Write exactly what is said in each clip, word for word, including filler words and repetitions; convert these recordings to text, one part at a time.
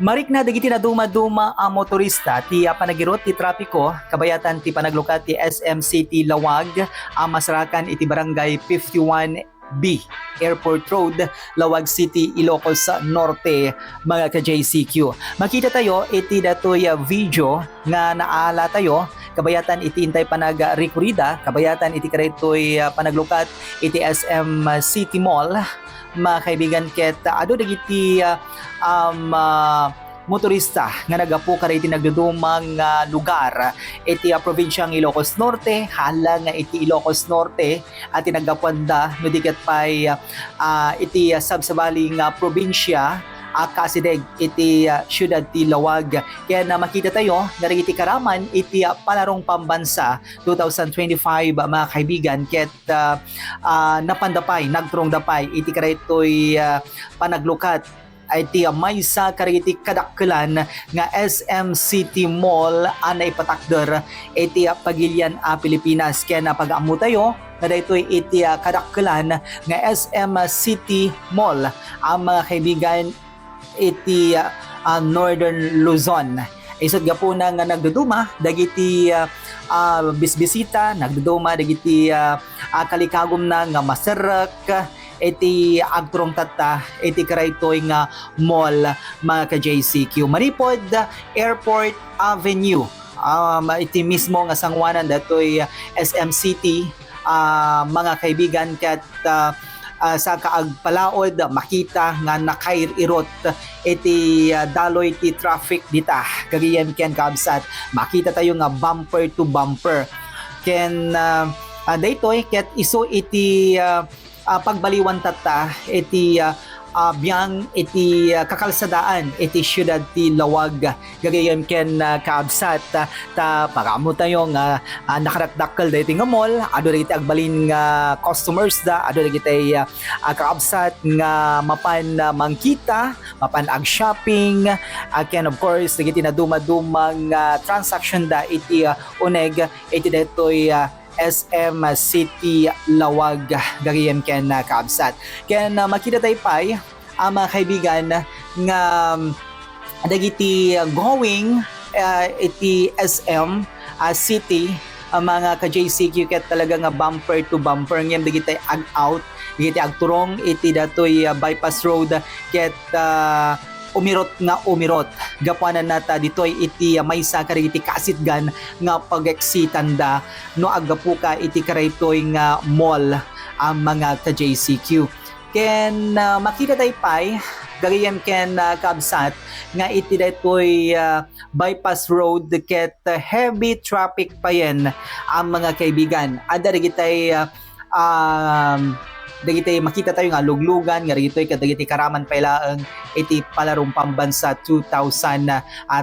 Marikna dagiti nadumaduma a motorista ti, ah, panagirot ti trapiko kabayatan ti panaglukat ti S M City Lawag a masarakan iti Barangay fifty-one B, Airport Road, Lawag City, Ilocos Norte, mga ka-J C Q. Makita tayo iti datoy, ah, video nga naala tayo kabayatan iti intay panagrikurida, kabayatan iti karaytoy, ah, panaglukat iti S M City Mall, mga kaibigan, ket, ah, adu dagiti, ah, um, ah, motorista nga naggapu kadagiti nagdudumang, ah, lugar iti, ah, probinsiang Ilocos Norte, hala nga iti Ilocos Norte, a ti naggapuanda, no di ket pay, ah, iti, ah, sabsabali nga probinsia a kasideg iti, ah, siudad ti Lawag. Ken, ah, makita tayo nga dagiti karaman iti, ah, palarong pambansa two thousand twenty-five, ah, mga kaibigan, ket, ah, ah, napanda pay, nagturongda pay iti karaytoy, ah, panaglukat iti, ah, maysa kadagiti kadakkelan nga S M City Mall a naipatakder iti, ah, pagilian a Pilipinas. Ken, ah, pag-ammo tayo nga daytoy iti, ah, kadakkelan nga S M City Mall, a mga kaibigan, iti, ah, ah, Northern Luzon. Isut' gapuna nga nagduduma dagiti, ah, ah, bisbisita, nagduduma dagiti, ah, ah, kalikagumna nga maserrek iti agturong tatta iti karaytoy nga mall, mga ka-J C Q. Manipud Airport Avenue, um, iti mismo nga sangoanan datoy S M City, ah, mga kaibigan, ket, ah, ah, saka agpalaod, makita nga nakairirot iti, ah, daloy ti traffic dita. Gagayyem ken kabsat, makita tayo nga bumper to bumper. Ken, ah, ah, daytoy ket isu iti, ah, ah, pagbaliwan tatta iti, ah, ah, biang iti, ah, kakalsadaan iti siudad ti Lawag. Gagayyem ken, ah, kabsat, ah, ta pag-ammo tayo nga, ah, nakarakdakkel daytoy nga mall, adu dagiti agbalin nga customers da, adu dagiti, ah, ah, kakabsat nga mapan, ah, mangkita, mapan ag-shopping, ah, ken of course dagiti nadumaduma nga transaction da iti, ah, uneg iti daytoy, ah, S M City Lawag, gagayyem ken, ah, kabsat. Ken, ah, makita tayo pay, ah, mga kaibigan, nga, um, dagiti, ah, going, ah, iti S M, ah, City, ah, mga ka-J C Q, ket talaga nga bumper to bumper ngem dagiti ag-out, dagiti agturong iti datoy, ah, bypass road, ket, ah, umirot nga umirot. Gapuanan nata ditoy iti, ah, maysa kadagiti kaasitgan nga pag-exitanda no aggapuka iti karaytoy nga mall, a mga ka-J C Q. Ken, ah, makita tayo pay, gagayyem ken, ah, kabsat, nga iti daytoy, ah, bypass road ket heavy traffic payen, a mga kaibigan. Adda dagitay, ah, um, dagiti makita tayo nga luglugan nga dagitoy kadagiti karaman pay laeng iti Palarong Pambansa two thousand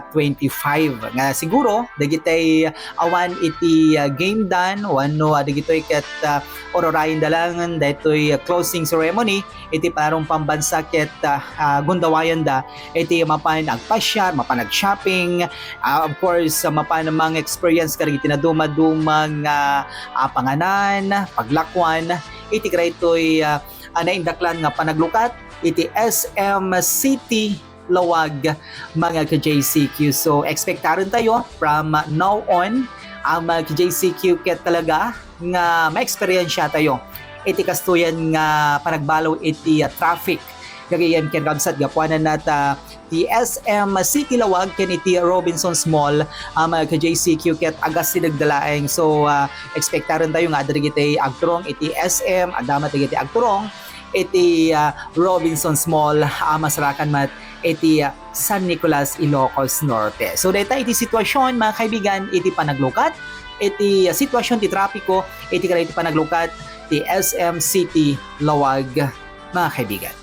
twenty-five. Nga siguro dagiti awan iti, ah, game dan wenno, ah, dagitoy ket, ah, ururayen da laengen daytoy closing ceremony iti Palarong Pambansa ket, ah, ah, gundawayenda iti mapan agpasyar, mapan ag-shopping, ah, of course, ah, mapan mang-experience kadagiti nadumaduma nga, ah, panganan, paglakuan, iti karaytoy, ah, ah, naindaklan nga panaglukat iti S M City Lawag, mga ka-J C Q. So, expectaren tayo from now on, a mga ka-J C Q, ket talaga nga ma-experience tayo iti kastoyen nga panagbalo iti, ah, traffic. Gagayyem ken kabsat, gapuanan nata ti S M City Lawag ken iti Robinsons Mall, a mga ka-J C Q, ket agasideg da laeng. So, ah, expectaren tayo nga adda dagiti agturong iti S M, adda met dagiti agturong iti, ah, Robinsons Mall, a masarakan met iti, ah, San Nicolas, Ilocos Norte. So, dayta iti sitwasyon, mga kaibigan, iti panaglukat iti, ah, sitwasyon ti trapiko iti kadagiti panaglukat ti S M City Lawag, mga kaibigan.